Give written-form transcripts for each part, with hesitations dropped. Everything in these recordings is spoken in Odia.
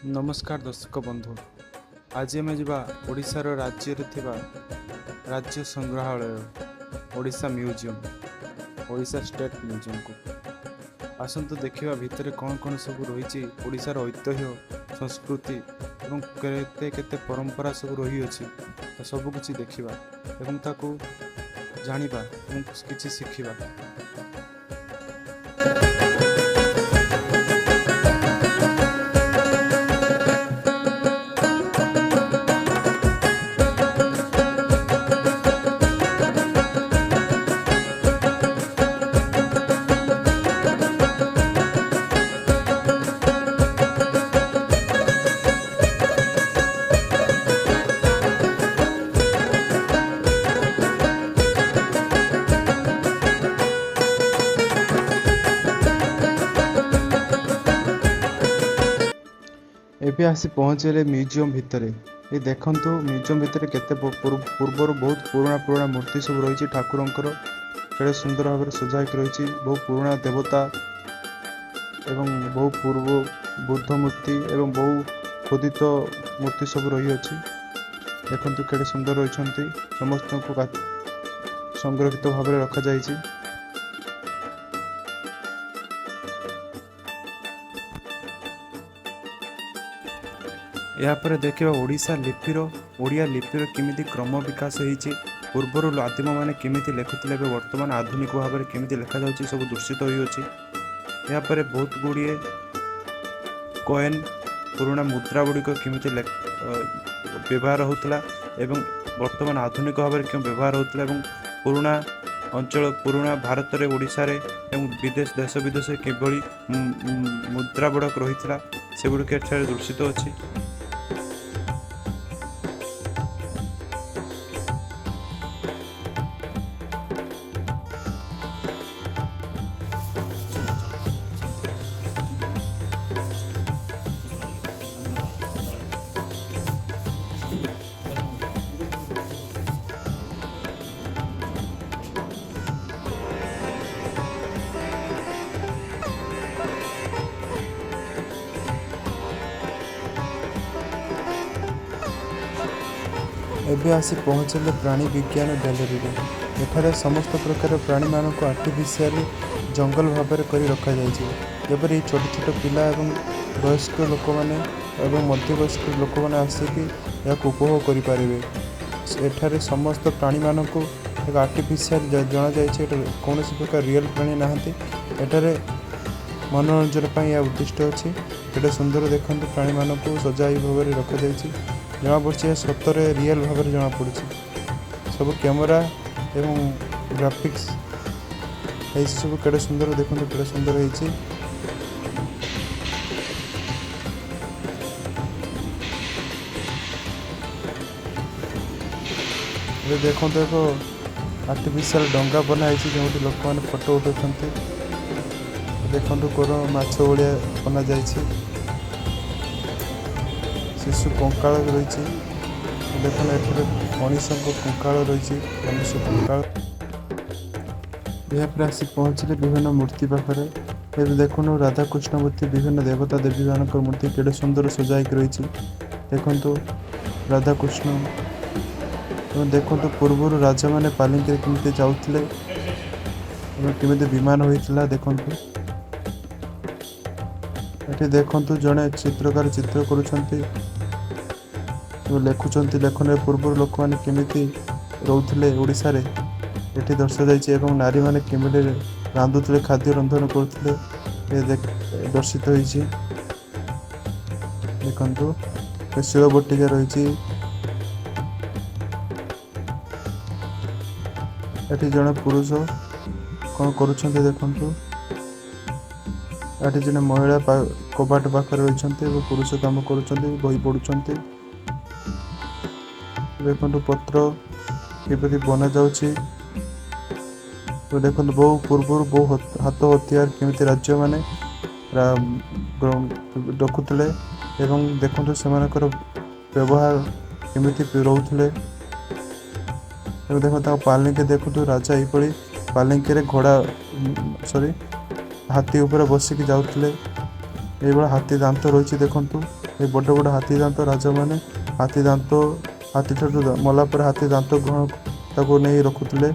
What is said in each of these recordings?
ନମସ୍କାର ଦର୍ଶକ ବନ୍ଧୁ, ଆଜି ଆମେ ଯିବା ଓଡ଼ିଶାର ରାଜ୍ୟରେ ଥିବା ରାଜ୍ୟ ସଂଗ୍ରହାଳୟ ଓଡ଼ିଶା ମ୍ୟୁଜିୟମ୍, ଓଡ଼ିଶା ଷ୍ଟେଟ୍ ମ୍ୟୁଜିୟମ୍କୁ। ଆସନ୍ତୁ ଦେଖିବା ଭିତରେ କ'ଣ କ'ଣ ସବୁ ରହିଛି, ଓଡ଼ିଶାର ଐତିହ୍ୟ, ସଂସ୍କୃତି ଏବଂ କେତେ କେତେ ପରମ୍ପରା ସବୁ ରହିଅଛି, ତ ସବୁକିଛି ଦେଖିବା ଏବଂ ତାକୁ ଜାଣିବା ଏବଂ କିଛି ଶିଖିବା। ଏବେ ଆସି ପହଞ୍ଚିଲେ ମ୍ୟୁଜିୟମ୍ ଭିତରେ। ଏ ଦେଖନ୍ତୁ, ମ୍ୟୁଜିୟମ୍ ଭିତରେ କେତେ ପୂର୍ବରୁ ବହୁତ ପୁରୁଣା ପୁରୁଣା ମୂର୍ତ୍ତି ସବୁ ରହିଛି ଠାକୁରଙ୍କର। କେଡ଼େ ସୁନ୍ଦର ଭାବରେ ସଜା ହେଇକି ରହିଛି। ବହୁ ପୁରୁଣା ଦେବତା ଏବଂ ବହୁ ପୂର୍ବ ବୁଦ୍ଧ ମୂର୍ତ୍ତି ଏବଂ ବହୁ ଖୋଦିତ ମୂର୍ତ୍ତି ସବୁ ରହିଅଛି। ଦେଖନ୍ତୁ, କେଡ଼େ ସୁନ୍ଦର ରହିଛନ୍ତି। ସମସ୍ତଙ୍କୁ ସଂରକ୍ଷିତ ଭାବରେ ରଖାଯାଇଛି। ଏହାପରେ ଦେଖିବା ଓଡ଼ିଶା ଲିପିର, ଓଡ଼ିଆ ଲିପିର କେମିତି କ୍ରମ ବିକାଶ ହେଇଛି, ପୂର୍ବରୁ ଆଦିମମାନେ କେମିତି ଲେଖୁଥିଲେ, ଏବେ ବର୍ତ୍ତମାନ ଆଧୁନିକ ଭାବରେ କେମିତି ଲେଖାଯାଉଛି, ସବୁ ଦୂଷିତ ହୋଇଅଛି। ଏହାପରେ ବହୁତ ଗୁଡ଼ିଏ କଏନ୍, ପୁରୁଣା ମୁଦ୍ରା ଗୁଡ଼ିକ କେମିତି ବ୍ୟବହାର ହେଉଥିଲା ଏବଂ ବର୍ତ୍ତମାନ ଆଧୁନିକ ଭାବରେ କେଉଁ ବ୍ୟବହାର ହେଉଥିଲା ଏବଂ ପୁରୁଣା ଅଞ୍ଚଳ, ପୁରୁଣା ଭାରତରେ, ଓଡ଼ିଶାରେ ଏବଂ ବିଦେଶ, ଦେଶ ବିଦେଶରେ କିଭଳି ମୁଦ୍ରା ଗୁଡ଼ାକ ରହିଥିଲା, ସେଗୁଡ଼ିକ ଏଠାରେ ଦୂଷିତ ଅଛି। ଏବେ ଆସି ପହଞ୍ଚିଲେ ପ୍ରାଣୀ ବିଜ୍ଞାନ ଗ୍ୟାଲେରୀରେ। ଏଠାରେ ସମସ୍ତ ପ୍ରକାର ପ୍ରାଣୀମାନଙ୍କୁ ଆର୍ଟିଫିସିଆଲି ଜଙ୍ଗଲ ଭାବରେ କରି ରଖାଯାଇଛି, ଯେପରି ଛୋଟ ଛୋଟ ପିଲା ଏବଂ ବୟସ୍କ ଲୋକମାନେ ଏବଂ ମଧ୍ୟବୟସ୍କ ଲୋକମାନେ ଆସିକି ଏହାକୁ ଉପଭୋଗ କରିପାରିବେ। ଏଠାରେ ସମସ୍ତ ପ୍ରାଣୀମାନଙ୍କୁ ଏକ ଆର୍ଟିଫିସିଆଲ ଜଣାଯାଇଛି। ଏଠାରେ କୌଣସି ପ୍ରକାର ରିଅଲ ପ୍ରାଣୀ ନାହାନ୍ତି। ଏଠାରେ ମନୋରଞ୍ଜନ ପାଇଁ ଏହା ଉଦ୍ଦିଷ୍ଟ ଅଛି। କେତେ ସୁନ୍ଦର ଦେଖନ୍ତୁ, ପ୍ରାଣୀମାନଙ୍କୁ ସଜାଇ ଭାବରେ ରଖାଯାଇଛି। ଜଣାପଡ଼ୁଛି ଏହା ସତରେ ରିଅଲ ଭାବରେ ଜଣାପଡ଼ୁଛି। ସବୁ କ୍ୟାମେରା ଏବଂ ଗ୍ରାଫିକ୍ସ ହେଇଛି ସବୁ। କେଡ଼େ ସୁନ୍ଦର ଦେଖନ୍ତୁ, କେଡ଼େ ସୁନ୍ଦର ହେଇଛି। ଏବେ ଦେଖନ୍ତୁ, ଏକ ଆର୍ଟିଫିସିଆଲ ଡଙ୍ଗା ବନା ହେଇଛି, ଯେଉଁଠି ଲୋକମାନେ ଫଟୋ ଉଠାଉଛନ୍ତି। ଦେଖନ୍ତୁ, କୋର ମାଛ ଭଳିଆ ବନାଯାଇଛି। ଶିଶୁ କଙ୍କାଳ ରହିଛି। ଦେଖନ୍ତୁ, ଏଠାରେ ମଣିଷଙ୍କ କଙ୍କାଳ ରହିଛି, ମନୁଷ୍ୟ କଙ୍କାଳ। ଏହାପରେ ଆସି ପହଞ୍ଚିଲେ ବିଭିନ୍ନ ମୂର୍ତ୍ତି ପାଖରେ। ଏବେ ଦେଖନ୍ତୁ, ରାଧାକୃଷ୍ଣ ମୂର୍ତ୍ତି, ବିଭିନ୍ନ ଦେବତା ଦେବୀ ମାନଙ୍କର ମୂର୍ତ୍ତି କେଡ଼େ ସୁନ୍ଦର ସଜା ହେଇକି ରହିଛି। ଦେଖନ୍ତୁ ରାଧାକୃଷ୍ଣ ଏବଂ ଦେଖନ୍ତୁ, ପୂର୍ବରୁ ରାଜାମାନେ ପାଲିଙ୍କିରେ କେମିତି ଯାଉଥିଲେ ଏବଂ କେମିତି ବିମାନ ହୋଇଥିଲା। ଦେଖନ୍ତୁ, ଏଠି ଦେଖନ୍ତୁ, ଜଣେ ଚିତ୍ରକାର ଚିତ୍ର କରୁଛନ୍ତି ଏବଂ ଲେଖୁଛନ୍ତି। ଲେଖନରେ ପୂର୍ବରୁ ଲୋକମାନେ କେମିତି ରହୁଥିଲେ ଓଡ଼ିଶାରେ, ଏଠି ଦର୍ଶାଯାଇଛି ଏବଂ ନାରୀମାନେ କେମିତି ରାନ୍ଧୁଥିଲେ, ଖାଦ୍ୟ ରନ୍ଧନ କରୁଥିଲେ, ଏ ଦର୍ଶିତ ହେଇଛି। ଦେଖନ୍ତୁ, ଏ ଶିଳ ବଟିକା ରହିଛି। ଏଠି ଜଣେ ପୁରୁଷ କଣ କରୁଛନ୍ତି ଦେଖନ୍ତୁ। ଏଠି ଜଣେ ମହିଳା କବାଟ ପାଖରେ ରହିଛନ୍ତି ଏବଂ ପୁରୁଷ କାମ କରୁଛନ୍ତି, ବହି ପଢୁଛନ୍ତି। ଦେଖନ୍ତୁ, ପତ୍ର କିପରି ବନାଯାଉଛି। ତ ଦେଖନ୍ତୁ, ବହୁ ପୂର୍ବରୁ ବହୁ ହାତ ହତିଆର କେମିତି ରାଜ୍ୟମାନେ ରଖୁଥିଲେ ଏବଂ ଦେଖନ୍ତୁ, ସେମାନଙ୍କର ବ୍ୟବହାର କେମିତି ରହୁଥିଲେ। ଏବଂ ଦେଖନ୍ତୁ, ତାଙ୍କ ପାଲିଙ୍କି ଦେଖନ୍ତୁ। ରାଜା ଏହିପରି ପାଲିଙ୍କିରେ ଘୋଡ଼ା, ସରି, ହାତୀ ଉପରେ ବସିକି ଯାଉଥିଲେ। ଏଇଭଳିଆ ହାତୀ ଦାନ୍ତ ରହିଛି ଦେଖନ୍ତୁ। ଏ ବଡ଼ ବଡ଼ ହାତୀ ଦାନ୍ତ, ରାଜାମାନେ ହାତୀ ଦାନ୍ତ, ହାତୀ ଠାରୁ ମଲା ପରେ ହାତୀ ଦାନ୍ତ ଗ୍ରହଣ ତାକୁ ନେଇ ରଖୁଥିଲେ।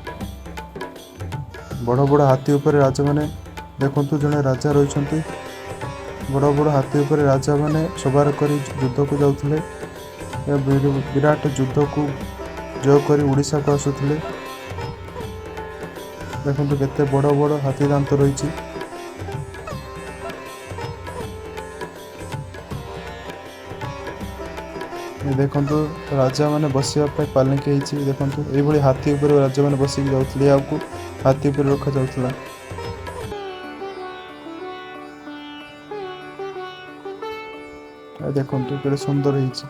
ବଡ଼ ବଡ଼ ହାତୀ ଉପରେ ରାଜାମାନେ, ଦେଖନ୍ତୁ ଜଣେ ରାଜା ରହିଛନ୍ତି। ବଡ଼ ବଡ଼ ହାତୀ ଉପରେ ରାଜାମାନେ ସବାର କରି ଯୁଦ୍ଧକୁ ଯାଉଥିଲେ। ବିରାଟ ଯୁଦ୍ଧକୁ ଜୟ କରି ଓଡ଼ିଶାକୁ ଆସୁଥିଲେ। ଦେଖନ୍ତୁ କେତେ ବଡ଼ ବଡ଼ ହାତୀ ଦାନ୍ତ ରହିଛି। ଦେଖନ୍ତୁ, ରାଜାମାନେ ବସିବା ପାଇଁ ପାଲିଙ୍କି ହେଇଛି। ଦେଖନ୍ତୁ, ଏଇଭଳି ହାତୀ ଉପରେ ରାଜାମାନେ ବସିକି ଯାଉଥିଲେ। ଏହାକୁ ହାତୀ ଉପରେ ରଖାଯାଉଥିଲା। ଦେଖନ୍ତୁ କେତେ ସୁନ୍ଦର ହେଇଛି।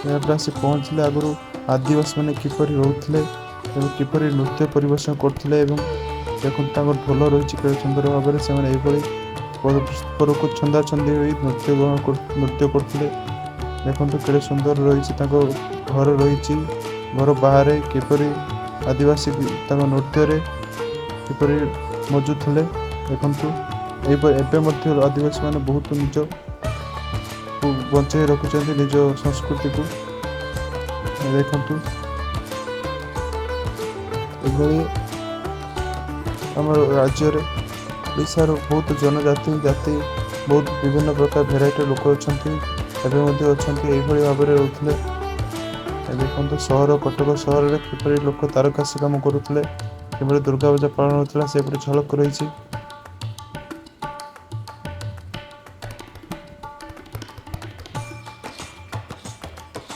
ଏହାପରେ ଆସି ପହଞ୍ଚିଲେ ଆଗରୁ ଆଦିବାସୀମାନେ କିପରି ରହୁଥିଲେ ଏବଂ କିପରି ନୃତ୍ୟ ପରିବେଷଣ କରୁଥିଲେ। ଏବଂ ଦେଖନ୍ତୁ, ତାଙ୍କର ଢୋଲ ରହିଛି। କେଡ଼େ ସୁନ୍ଦର ଭାବରେ ସେମାନେ ଏଇଭଳି ପରସ୍ପରକୁ ଛନ୍ଦାଛନ୍ଦି ହୋଇ ନୃତ୍ୟ ଗ୍ରହଣ ନୃତ୍ୟ କରୁଥିଲେ। ଦେଖନ୍ତୁ କେଡ଼େ ସୁନ୍ଦର ରହିଛି, ତାଙ୍କ ଘର ରହିଛି। ଘର ବାହାରେ କିପରି ଆଦିବାସୀ ତାଙ୍କ ନୃତ୍ୟରେ କିପରି ମଜୁଥିଲେ ଦେଖନ୍ତୁ। ଏହିପରି ଏବେ ମଧ୍ୟ ଆଦିବାସୀମାନେ ବହୁତ ନିଜ ବଞ୍ଚେଇ ରଖୁଛନ୍ତି ନିଜ ସଂସ୍କୃତିକୁ। ଦେଖନ୍ତୁ, ଏଭଳି ଆମର ରାଜ୍ୟରେ ଓଡ଼ିଶାର ବହୁତ ଜନଜାତି, ଜାତି, ବହୁତ ବିଭିନ୍ନ ପ୍ରକାର ଭେରାଇଟିର ଲୋକ ଅଛନ୍ତି, ଏବେ ମଧ୍ୟ ଅଛନ୍ତି। ଏଇଭଳି ଭାବରେ ରହୁଥିଲେ। ଦେଖନ୍ତୁ, ସହର କଟକ ସହରରେ କିପରି ଲୋକ ତାରକାସି କାମ କରୁଥିଲେ, କିପରି ଦୁର୍ଗା ପୂଜା ପାଳନ ହେଉଥିଲା, ସେପରି ଝଲକ ରହିଛି।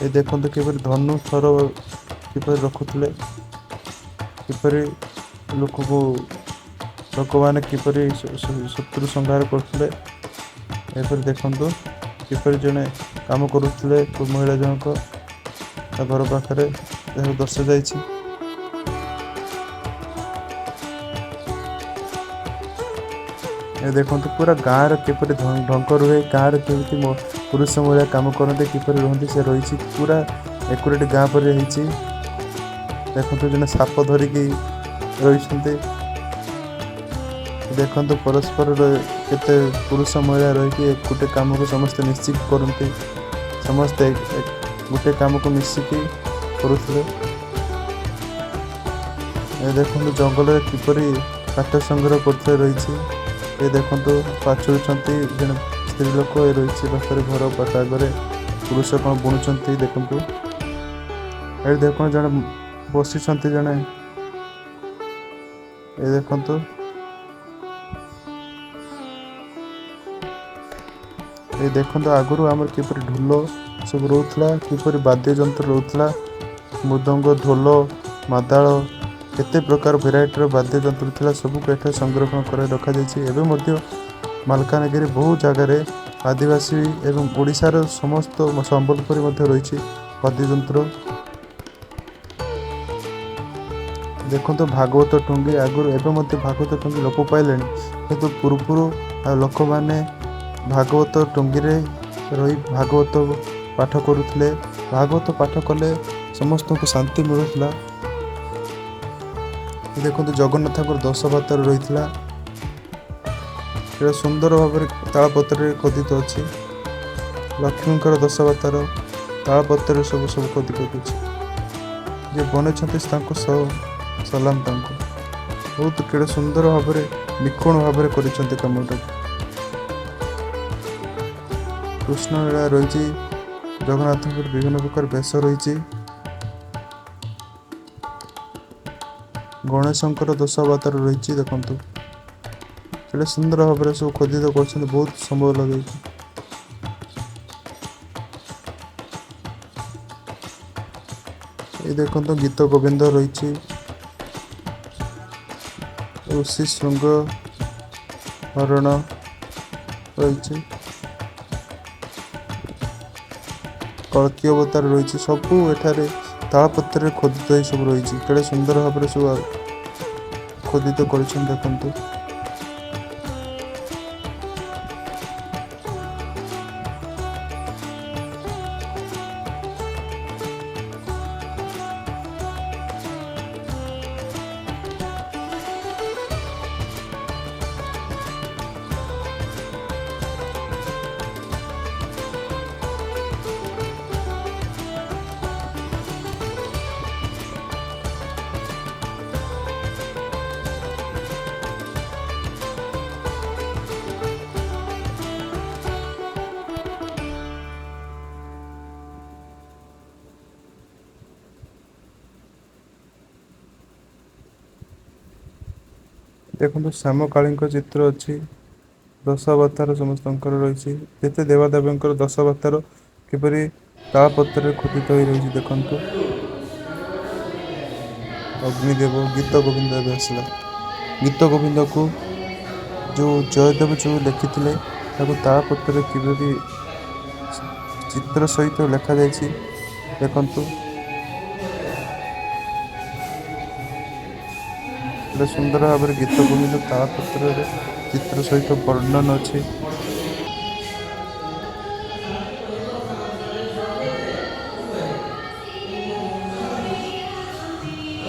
ଏ ଦେଖନ୍ତୁ, କିପରି ଧନୁ ଶର କିପରି ରଖୁଥିଲେ, କିପରି ଲୋକକୁ ଲୋକମାନେ କିପରି ଶତ୍ରୁ ସଂହାର କରୁଥିଲେ। ଏପରି ଦେଖନ୍ତୁ, କିପରି ଜଣେ କାମ କରୁଥିଲେ ମହିଳା ଜଣକ ତା ଘର ପାଖରେ, ଏହାକୁ ଦର୍ଶାଯାଇଛି। ଏ ଦେଖନ୍ତୁ, ପୁରା ଗାଁର କିପରି ଢଙ୍କ ରୁହେ, ଗାଁରେ କେମିତି ପୁରୁଷ ମହିଳା କାମ କରନ୍ତି, କିପରି ରୁହନ୍ତି, ସେ ରହିଛି। ପୁରା ଏକୁରେଟ୍ ଗାଁ ପରି ହେଇଛି। ଦେଖନ୍ତୁ, ଜଣେ ସାପ ଧରିକି ରହିଛନ୍ତି। ଦେଖନ୍ତୁ, ପରସ୍ପର କେତେ ପୁରୁଷ ମହିଳା ରହିକି ଗୋଟେ କାମକୁ ସମସ୍ତେ ମିଶିକି କରନ୍ତି। ସମସ୍ତେ ଗୋଟେ କାମକୁ ମିଶିକି କରୁଥିଲେ। ଏ ଦେଖନ୍ତୁ, ଜଙ୍ଗଲରେ କିପରି କାଠ ସଂଗ୍ରହ କରୁଥିଲେ ରହିଛି। ଏ ଦେଖନ୍ତୁ, ପାଛୁଡୁଛନ୍ତି ଜଣେ ସ୍ତ୍ରୀ ଲୋକ। ଏ ରହିଛି ପାଖରେ ଘର ପାଖ ଆଗରେ ପୁରୁଷ କଣ ବୁଣୁଛନ୍ତି ଦେଖନ୍ତୁ। ଏଠି ଦେଖନ୍ତୁ, ଜଣେ ବସିଛନ୍ତି ଜଣେ। ଏ ଦେଖନ୍ତୁ, ଏ ଦେଖନ୍ତୁ, ଆଗରୁ ଆମର କିପରି ଢୋଲ ସବୁ ରହୁଥିଲା, କିପରି ବାଦ୍ୟ ଯନ୍ତ୍ର ରହୁଥିଲା। ମୃଦଙ୍ଗ, ଢୋଲ, ମାଦାଳ, କେତେ ପ୍ରକାର ଭେରାଇଟିର ବାଦ୍ୟ ଯନ୍ତ୍ର ଥିଲା, ସବୁକୁ ଏଠାରେ ସଂରକ୍ଷଣ କରି ରଖାଯାଇଛି। ଏବେ ମଧ୍ୟ ମାଲକାନଗିରି ବହୁ ଜାଗାରେ ଆଦିବାସୀ ଏବଂ ଓଡ଼ିଶାର ସମସ୍ତ ସମ୍ବଲପୁରୀ ମଧ୍ୟ ରହିଛି ବାଦ୍ୟଯନ୍ତ୍ର। ଦେଖନ୍ତୁ, ଭାଗବତ ଟୁଙ୍ଗି ଆଗରୁ, ଏବେ ମଧ୍ୟ ଭାଗବତ ଟୁଙ୍ଗି ଲୋପ ପାଇଲେଣି, କିନ୍ତୁ ପୂର୍ବରୁ ଲୋକମାନେ ଭାଗବତ ଟୁଙ୍ଗିରେ ରହି ଭାଗବତ ପାଠ କରୁଥିଲେ। ଭାଗବତ ପାଠ କଲେ ସମସ୍ତଙ୍କୁ ଶାନ୍ତି ମିଳୁଥିଲା। ଦେଖନ୍ତୁ, ଜଗନ୍ନାଥଙ୍କର ଦଶାବତାର ରହିଥିଲା। ଏଇଟା ସୁନ୍ଦର ଭାବରେ ତାଳପତ୍ରରେ ଖୋଦିତ ଅଛି। ଲକ୍ଷ୍ମୀଙ୍କର ଦଶାବତାର ତାଳପତ୍ରରେ ସବୁ ସବୁ ଖୋଦିତ ଅଛି। ଯିଏ ବନେଇଛନ୍ତି ତାଙ୍କୁ ସଲାମ ତାଙ୍କୁ। ବହୁତ କେଡ଼େ ସୁନ୍ଦର ଭାବରେ, ନିଖୁଣ ଭାବରେ କରିଛନ୍ତି କାମଟାକୁ। କୃଷ୍ଣ ଲୀଳା ରହିଛି, ଜଗନ୍ନାଥଙ୍କର ବିଭିନ୍ନ ପ୍ରକାର ବେଶ ରହିଛି, ଗଣେଶଙ୍କର ଦଶାବତାର ରହିଛି। ଦେଖନ୍ତୁ, କେଡ଼େ ସୁନ୍ଦର ଭାବରେ ସବୁ ଖୋଦିତ କରିଛନ୍ତି ବହୁତ ସମୟ ଲଗେଇକି। ଏ ଦେଖନ୍ତୁ, ଗୀତ ଗୋବିନ୍ଦ ରହିଛି, ଋଷି ଶୃଙ୍ଗ ହରଣ ରହିଛି, କଳ୍କୀ ଅବତାର ରହିଛି। ସବୁ ଏଠାରେ ତାଳପତ୍ରରେ ଖୋଦିତ ହେଇ ସବୁ ରହିଛି। କେଡ଼େ ସୁନ୍ଦର ଭାବରେ ସବୁ ଖୋଦିତ କରିଛନ୍ତି ଦେଖନ୍ତୁ। ଦେଖନ୍ତୁ, ଶ୍ୟାମକାଳୀଙ୍କ ଚିତ୍ର ଅଛି। ଦଶାବତାର ସମସ୍ତଙ୍କର ରହିଛି। ଯେତେ ଦେବାଦେବୀଙ୍କର ଦଶାବତାର କିପରି ତାଳପତ୍ରରେ ଖୋଦିତ ହୋଇ ରହିଛି ଦେଖନ୍ତୁ। ଅଗ୍ନିଦେବ, ଗୀତ ଗୋବିନ୍ଦ ଏବେ ଆସିଲା। ଗୀତ ଗୋବିନ୍ଦକୁ ଯୋଉ ଜୟଦେବ ଯୋଉ ଲେଖିଥିଲେ, ତାକୁ ତାଳପତ୍ରରେ କିପରି ଚିତ୍ର ସହିତ ଲେଖାଯାଇଛି ଦେଖନ୍ତୁ। କେଡ଼େ ସୁନ୍ଦର ଭାବରେ ଗୀତ ଗୋବିନ୍ଦ ତାଳପତ୍ରରେ ଚିତ୍ର ସହିତ ବର୍ଣ୍ଣନ ଅଛି।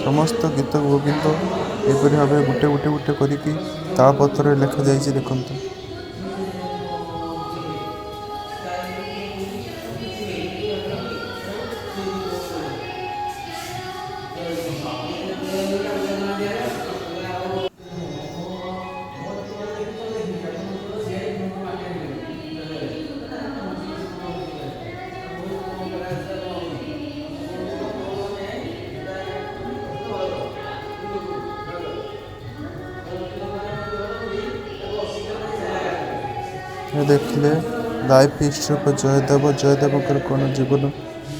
ସମସ୍ତ ଗୀତ ଗୋବିନ୍ଦ ଏପରି ଭାବରେ ଗୋଟେ ଗୋଟେ ଗୋଟେ କରିକି ତାଳପତ୍ରରେ ଲେଖାଯାଇଛି ଦେଖନ୍ତୁ। ଏ ଦେଖିଲେ ଲାଇଫ ହିଷ୍ଟ୍ରି ଅଫ ଜୟଦେବ। ଜୟଦେବଙ୍କର କଣ ଜୀବନ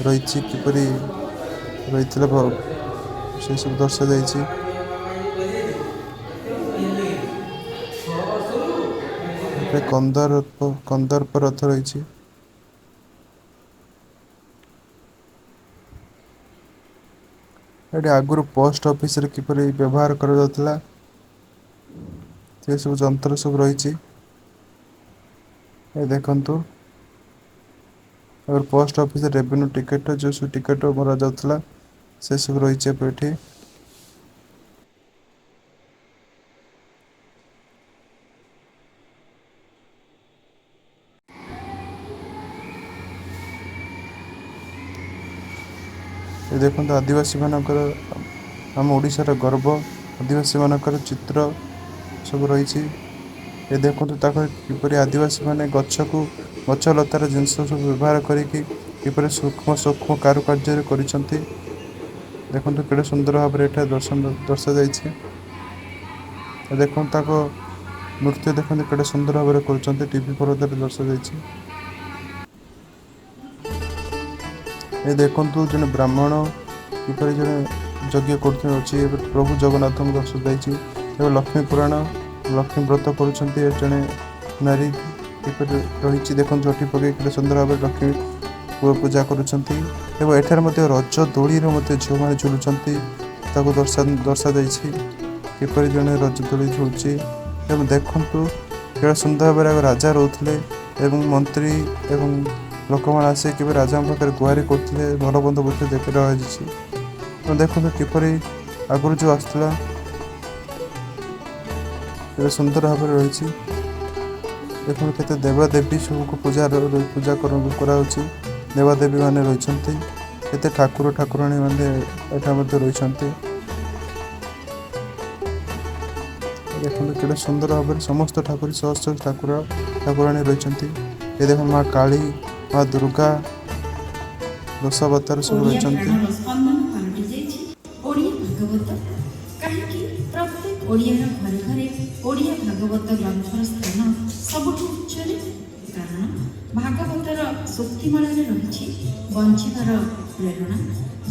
ରହିଛି, କିପରି ରହିଥିଲା, ସେସବୁ ଦର୍ଶାଯାଇଛି। ଏଠାରେ କନ୍ଦର୍ପ ରଥ ରହିଛି। ଏଠି ଆଗରୁ ପୋଷ୍ଟ ଅଫିସରେ କିପରି ବ୍ୟବହାର କରାଯାଉଥିଲା, ସେ ସବୁ ଯନ୍ତ୍ର ସବୁ ରହିଛି। ଏ ଦେଖନ୍ତୁ, ଆଗରୁ ପୋଷ୍ଟ ଅଫିସରେ ରେଭିନ୍ୟୁ ଟିକେଟ, ଯୋଉ ସବୁ ଟିକେଟ ମରା ଯାଉଥିଲା, ସେ ସବୁ ରହିଛି ଏବେ ଏଠି। ଏ ଦେଖନ୍ତୁ, ଆଦିବାସୀ ମାନଙ୍କର, ଆମ ଓଡ଼ିଶାର ଗର୍ବ ଆଦିବାସୀ ମାନଙ୍କର ଚିତ୍ର ସବୁ ରହିଛି। ଏ ଦେଖନ୍ତୁ, ତାଙ୍କର କିପରି ଆଦିବାସୀ ମାନେ ଗଛକୁ, ଗଛ ଲତାର ଜିନିଷ ସବୁ ବ୍ୟବହାର କରିକି କିପରି ସୂକ୍ଷ୍ମ ସୂକ୍ଷ୍ମ କାରୁକାର୍ଯ୍ୟରେ କରିଛନ୍ତି ଦେଖନ୍ତୁ। କେଡ଼େ ସୁନ୍ଦର ଭାବରେ ଏଠାରେ ଦର୍ଶାଯାଇଛି। ଏ ଦେଖନ୍ତୁ, ତାଙ୍କ ନୃତ୍ୟ ଦେଖନ୍ତୁ, କେଡ଼େ ସୁନ୍ଦର ଭାବରେ କରୁଛନ୍ତି, ଟିଭି ପରଦାରେ ଦର୍ଶାଯାଇଛି। ଏ ଦେଖନ୍ତୁ, ଜଣେ ବ୍ରାହ୍ମଣ କିପରି ଜଣେ ଯଜ୍ଞ କରୁଥିବା ଅଛି। ଏବେ ପ୍ରଭୁ ଜଗନ୍ନାଥଙ୍କୁ ଦର୍ଶାଯାଇଛି ଏବଂ ଲକ୍ଷ୍ମୀ ପୁରାଣ, ଲକ୍ଷ୍ମୀ ବ୍ରତ କରୁଛନ୍ତି ଜଣେ ନାରୀ କିପରି ରହିଛି ଦେଖନ୍ତୁ। ଝୋଟି ପକେଇ କେଡ଼େ ସୁନ୍ଦର ଭାବରେ ଲକ୍ଷ୍ମୀ ପୂଜା କରୁଛନ୍ତି ଏବଂ ଏଠାରେ ମଧ୍ୟ ରଜ ଦୋଳିରେ ମଧ୍ୟ ଝିଅମାନେ ଝୁଲୁଛନ୍ତି, ତାକୁ ଦର୍ଶାଯାଇଛି କିପରି ଜଣେ ରଜ ଦୋଳି ଝୁଲୁଛି। ଏବଂ ଦେଖନ୍ତୁ, କେଡ଼େ ସୁନ୍ଦର ଭାବରେ ଆଗ ରାଜା ରହୁଥିଲେ ଏବଂ ମନ୍ତ୍ରୀ ଏବଂ ଲୋକମାନେ ଆସି କିପରି ରାଜାଙ୍କ ପାଖରେ ଗୁହାରି କରୁଥିଲେ, ଭଲ ମନ୍ଦ ମଧ୍ୟ ଦେଖି ରହାଯାଇଛି। ଏବଂ ଦେଖନ୍ତୁ, କିପରି ଆଗରୁ ଯୋଉ ଆସୁଥିଲା, କେଡ଼େ ସୁନ୍ଦର ଭାବରେ ରହିଛି ଦେଖନ୍ତୁ। କେତେ ଦେବାଦେବୀ ସବୁକୁ ପୂଜା କରାଯାଉଛି। ଦେବାଦେବୀ ମାନେ ରହିଛନ୍ତି, କେତେ ଠାକୁର ଠାକୁରାଣୀ ମାନେ ଏଠା ମଧ୍ୟ ରହିଛନ୍ତି। ଦେଖନ୍ତୁ, କେଡ଼େ ସୁନ୍ଦର ଭାବରେ ସମସ୍ତ ଠାକୁର, ସହସ୍ର ଠାକୁର ଠାକୁରାଣୀ ରହିଛନ୍ତି। ଏ ଦେଖନ୍ତୁ, ମା କାଳୀ, ମା ଦୁର୍ଗା, ଦଶାବତାର ସବୁ ଓଡ଼ିଆ ରହିଛନ୍ତି। ପ୍ରାଣର ସ୍ପନ୍ଦନ ପାଲଟି ଯାଇଛି ଓଡ଼ିଆ ଭାଗବତ। କାହିଁକି ପ୍ରତ୍ୟେକ ଓଡ଼ିଆର ଘରେ ଘରେ ଓଡ଼ିଆ ଭାଗବତ ଗ୍ରନ୍ଥର ସ୍ଥାନ ସବୁଠୁ ଉଚ୍ଚରେ? କାରଣ ଭାଗବତର ସୂକ୍ତିମାଳାରେ ରହିଛି ବଞ୍ଚିବାର ପ୍ରେରଣା,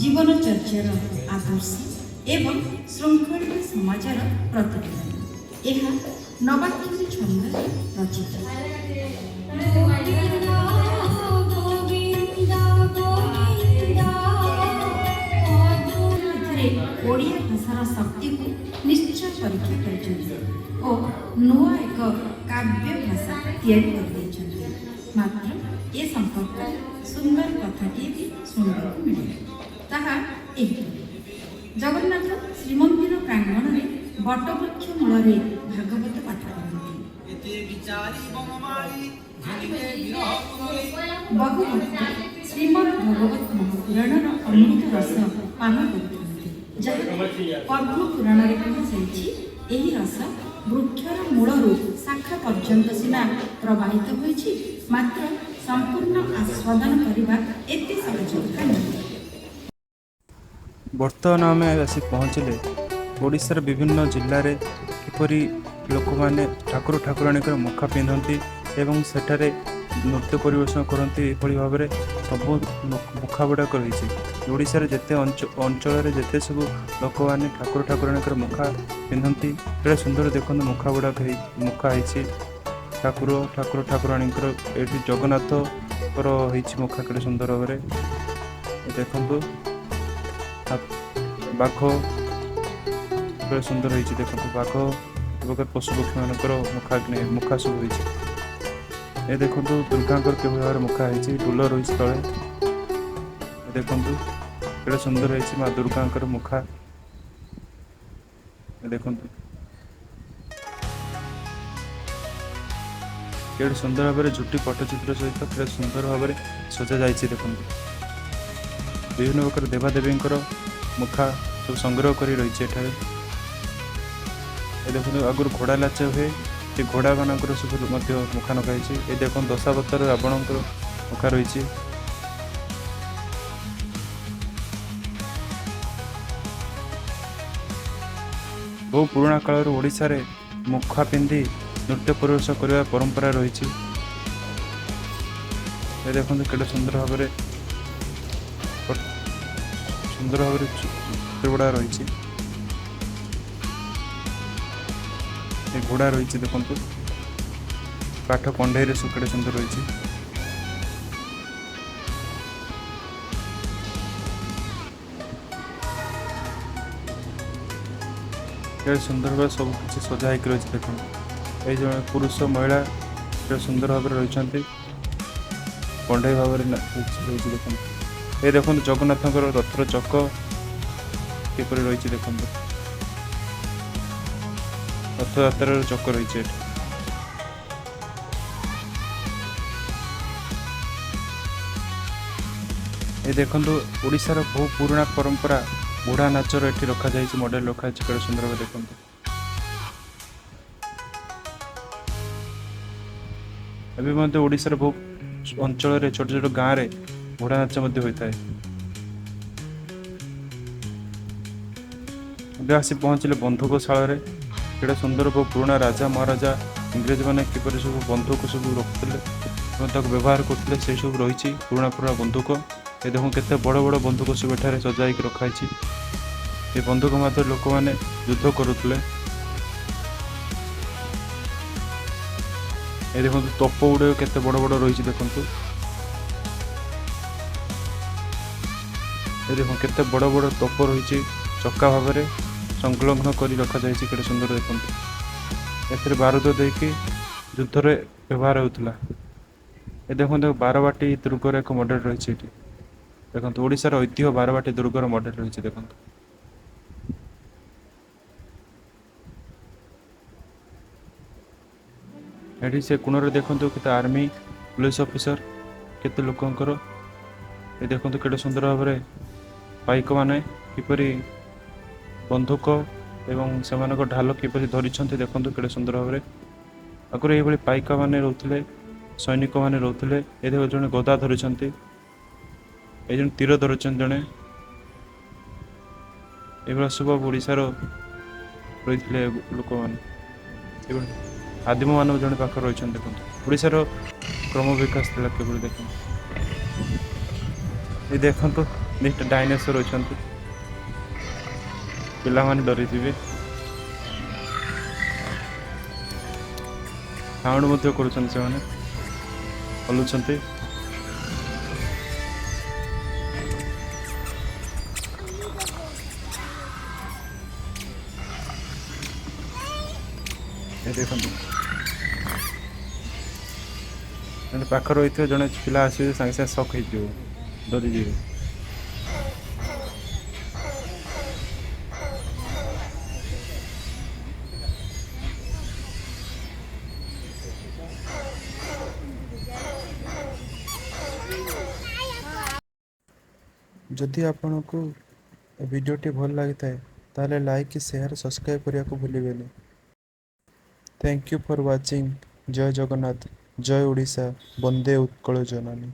ଜୀବନଚର୍ଯ୍ୟାର ଆଦର୍ଶ ଏବଂ ଶୃଙ୍ଖଳିତ ସମାଜର ପ୍ରତିପାଦନ। ଏହା ନବାକ୍ଷରୀ ଛନ୍ଦରେ ରଚିତ। ଗୋବିନ୍ଦ ଗୋବିନ୍ଦ ଗୋବିନ୍ଦ। ଏଥିରେ ଓଡ଼ିଆ ଭାଷାର ଶକ୍ତିକୁ ନିଶ୍ଚୟ ପରୀକ୍ଷା କରିଛନ୍ତି ଓ ନୂଆ ଏକ କାବ୍ୟ ଭାଷା ତିଆରି କରିଦେଇଛନ୍ତି। ମାତ୍ର ଏ ସମ୍ପର୍କରେ ସୁନ୍ଦର କଥାଟିଏ ବି ଶୁଣିବାକୁ ମିଳେ। ତାହା ଏହିପରି: ଜଗନ୍ନାଥ ଶ୍ରୀମନ୍ଦିର ପ୍ରାଙ୍ଗଣରେ ବଟବୃକ୍ଷ ମୂଳରେ ଭାଗବତ ପାଠ କରନ୍ତି। ବହୁ ଭକ୍ତ ଶ୍ରୀମଦ୍ ଭଗବତ ମହାପୁରାଣର ଅମୃତ ରସ ପାନ କରୁଥାନ୍ତି, ଯାହାକୁ ପଦ୍ମ ପୁରାଣରେ କୁହାଯାଇଛି। ଏହି ରସ ବୃକ୍ଷର ମୂଳରୁ ଶାଖା ପର୍ଯ୍ୟନ୍ତ ସିନା ପ୍ରବାହିତ ହୋଇଛି, ମାତ୍ର ସମ୍ପୂର୍ଣ୍ଣ ଆସ୍ୱାଦନ କରିବା ଏତେ ସହଜ କଥା ନୁହେଁ। ବର୍ତ୍ତମାନ ଆମେ ଆସି ପହଞ୍ଚିଲେ ଓଡ଼ିଶାର ବିଭିନ୍ନ ଜିଲ୍ଲାରେ କିପରି କିପରି ଲୋକମାନେ ଠାକୁର ଠାକୁରାଣୀଙ୍କର ମୁଖା ପିନ୍ଧନ୍ତି ଏବଂ ସେଠାରେ ନୃତ୍ୟ ପରିବେଷଣ କରନ୍ତି, ଏଭଳି ଭାବରେ ସବୁ ମୁଖା ଗୁଡ଼ାକ ରହିଛି। ଓଡ଼ିଶାରେ ଯେତେ ଅଞ୍ଚଳରେ ଯେତେ ସବୁ ଲୋକମାନେ ଠାକୁର ଠାକୁରାଣୀଙ୍କର ମୁଖା ପିନ୍ଧନ୍ତି, କେଡ଼େ ସୁନ୍ଦର ଦେଖନ୍ତୁ ମୁଖା ଗୁଡ଼ାକ ମୁଖା ହେଇଛି ଠାକୁର ଠାକୁର ଠାକୁରାଣୀଙ୍କର। ଏଇଠି ଜଗନ୍ନାଥଙ୍କର ହେଇଛି ମୁଖା କେଡ଼େ ସୁନ୍ଦର ଭାବରେ ଦେଖନ୍ତୁ। ବାଘ କେଡ଼େ ସୁନ୍ଦର ହେଇଛି ଦେଖନ୍ତୁ। ବାଘ ପ୍ରକାର ପଶୁ ପକ୍ଷୀମାନଙ୍କର ମୁଖା ମୁଖା ସବୁ ହେଇଛି। ଏ ଦେଖନ୍ତୁ, ଦୁର୍ଗାଙ୍କର କିଭଳି ଭାବରେ ମୁଖା ହେଇଛି, ଡୁଲ ରହିଛି ତଳେ। ଏ ଦେଖନ୍ତୁ, କେଡ଼େ ସୁନ୍ଦର ହେଇଛି ମା ଦୁର୍ଗାଙ୍କର ମୁଖା। ଏ ଦେଖନ୍ତୁ, କେଡ଼େ ସୁନ୍ଦର ଭାବରେ ଝୋଟି ପଟ୍ଟଚିତ୍ର ସହିତ କେଡ଼େ ସୁନ୍ଦର ଭାବରେ ସଜା ଯାଇଛି ଦେଖନ୍ତୁ। ବିଭିନ୍ନ ପ୍ରକାର ଦେବାଦେବୀଙ୍କର ମୁଖା ସବୁ ସଂଗ୍ରହ କରି ରହିଛି ଏଠାରେ। ଏ ଦେଖନ୍ତୁ, ଆଗରୁ ଘୋଡ଼ା ନାଚ ହୁଏ, ସେ ଘୋଡ଼ା ମାନଙ୍କର ସବୁ ମଧ୍ୟ ମୁଖା ନଗା ହେଇଛି। ଏ ଦେଖନ୍ତୁ, ଦଶାବତାର ରାବଣଙ୍କର ମୁଖା ରହିଛି। ବହୁ ପୁରୁଣା କାଳରୁ ଓଡ଼ିଶାରେ ମୁଖା ପିନ୍ଧି ନୃତ୍ୟ ପରିବେଷଣ କରିବା ପରମ୍ପରା ରହିଛି। ଏ ଦେଖନ୍ତୁ, କେଡ଼େ ସୁନ୍ଦର ଭାବରେ ଚିତ୍ର ଗୁଡ଼ା ରହିଛି। ଏ ଘୋଡ଼ା ରହିଛି ଦେଖନ୍ତୁ, କାଠ କଣ୍ଢେଇରେ ସବୁ କେଡ଼େ ସୁନ୍ଦର ରହିଛି। କେଡ଼େ ସୁନ୍ଦର ଭାବେ ସବୁ କିଛି ସଜା ହେଇକି ରହିଛି ଦେଖନ୍ତୁ। ଏଇ ଜଣେ ପୁରୁଷ ମହିଳା କେଡ଼େ ସୁନ୍ଦର ଭାବରେ ରହିଛନ୍ତି, କଣ୍ଢେଇ ଭାବରେ ରହିଛି ଦେଖନ୍ତୁ। ଏ ଦେଖନ୍ତୁ, ଜଗନ୍ନାଥଙ୍କର ରଥର ଚକ କିପରି ରହିଛି ଦେଖନ୍ତୁ। ରଥଯାତ୍ରାର ଚକ ରହିଛି ଏଠି। ଏ ଦେଖନ୍ତୁ, ଓଡ଼ିଶାର ବହୁ ପୁରୁଣା ପରମ୍ପରା ଘୋଡ଼ା ନାଚର ଏଠି ରଖାଯାଇଛି, ମଡେଲ ରଖାଯାଇଛି କେଡ଼େ ସୁନ୍ଦର ଭାବେ ଦେଖନ୍ତୁ। ଏବେ ମଧ୍ୟ ଓଡ଼ିଶାର ବହୁ ଅଞ୍ଚଳରେ, ଛୋଟ ଛୋଟ ଗାଁରେ ଘୋଡ଼ା ନାଚ ମଧ୍ୟ ହୋଇଥାଏ। ଏବେ ଆସି ପହଞ୍ଚିଲେ ବନ୍ଧୁକଶାଳରେ। କେଡ଼େ ସୁନ୍ଦର, ବହୁ ପୁରୁଣା ରାଜା ମହାରାଜା ଇଂରେଜ ମାନେ କିପରି ସବୁ ବନ୍ଧୁକ ସବୁ ରଖୁଥିଲେ ଏବଂ ତାକୁ ବ୍ୟବହାର କରୁଥିଲେ, ସେଇ ସବୁ ରହିଛି ପୁରୁଣା ପୁରୁଣା ବନ୍ଧୁକ। ଏ ଦେଖନ୍ତୁ, କେତେ ବଡ଼ ବଡ଼ ବନ୍ଧୁକ ସବୁ ଏଠାରେ ସଜା ହେଇକି ରଖାହେଇଛି। ଏ ବନ୍ଧୁକ ମାଧ୍ୟମରେ ଲୋକମାନେ ଯୁଦ୍ଧ କରୁଥିଲେ। ଏ ଦେଖନ୍ତୁ, ତୋପ ଗୁଡ଼ିକ କେତେ ବଡ଼ ବଡ଼ ରହିଛି ଦେଖନ୍ତୁ। ଏ ଦେଖନ୍ତୁ, କେତେ ବଡ଼ ବଡ଼ ତୋପ ରହିଛି, ଚକା ଭାବରେ ସଂଲଗ୍ନ କରି ରଖାଯାଇଛି କେଡ଼େ ସୁନ୍ଦର ଦେଖନ୍ତୁ। ଏଥିରେ ବାରୁଦ ଦେଇକି ଯୁଦ୍ଧରେ ବ୍ୟବହାର ହେଉଥିଲା। ଏ ଦେଖନ୍ତୁ, ବାରବାଟୀ ଦୁର୍ଗର ଏକ ମଡେଲ ରହିଛି ଏଠି ଦେଖନ୍ତୁ। ଓଡ଼ିଶାର ଐତିହ୍ୟ ବାରବାଟୀ ଦୁର୍ଗର ମଡେଲ ରହିଛି ଦେଖନ୍ତୁ। ଏଠି ସେ କୋଣରେ ଦେଖନ୍ତୁ, କେତେ ଆର୍ମି, ପୋଲିସ ଅଫିସର, କେତେ ଲୋକଙ୍କର। ଏ ଦେଖନ୍ତୁ, କେଡ଼େ ସୁନ୍ଦର ଭାବରେ ପାଇକମାନେ କିପରି ବନ୍ଧୁକ ଏବଂ ସେମାନଙ୍କ ଢାଲ କିପରି ଧରିଛନ୍ତି ଦେଖନ୍ତୁ କେଡ଼େ ସୁନ୍ଦର ଭାବରେ। ଆଗରୁ ଏଇଭଳି ପାଇକମାନେ ରହୁଥିଲେ, ସୈନିକମାନେ ରହୁଥିଲେ। ଏ ଦେଖ, ଜଣେ ଗଦା ଧରିଛନ୍ତି, ଏ ଜଣେ ତୀର ଧରିଛନ୍ତି ଜଣେ। ଏଇଭଳିଆ ସବୁ ଓଡ଼ିଶାର ରହିଥିଲେ ଲୋକମାନେ ଏଭଳି। ଆଦିମ ମାନବ ଜଣେ ପାଖରେ ରହିଛନ୍ତି ଦେଖନ୍ତୁ। ଓଡ଼ିଶାର କ୍ରମ ବିକାଶ ଥିଲା କିଭଳି ଦେଖନ୍ତୁ। ଏ ଦେଖନ୍ତୁ, ଦିଟା ଡାଇନୋସର ଅଛନ୍ତି, ପିଲାମାନେ ଡରିଯିବେ। ସାଉଣ୍ଡ ମଧ୍ୟ କରୁଛନ୍ତି ସେମାନେ, ହଲୁଛନ୍ତି। ଏ ଦେଖନ୍ତୁ, ଜଣେ ପାଖରେ ରହିଥିବ, ଜଣେ ପିଲା ଆସିବେ, ସାଙ୍ଗେ ସାଙ୍ଗେ ସକ୍ ହେଇଯିବ, ଡରିଯିବେ। ଯଦି ଆପଣଙ୍କୁ ଏ ଭିଡ଼ିଓଟି ଭଲ ଲାଗିଥାଏ, ତାହେଲେ ଲାଇକ୍, ସେୟାର, ସବସ୍କ୍ରାଇବ୍ କରିବାକୁ ଭୁଲିବେନି। Thank you for watching. Jay Jagannath, Jay Odisha, Vande Utkal Janani.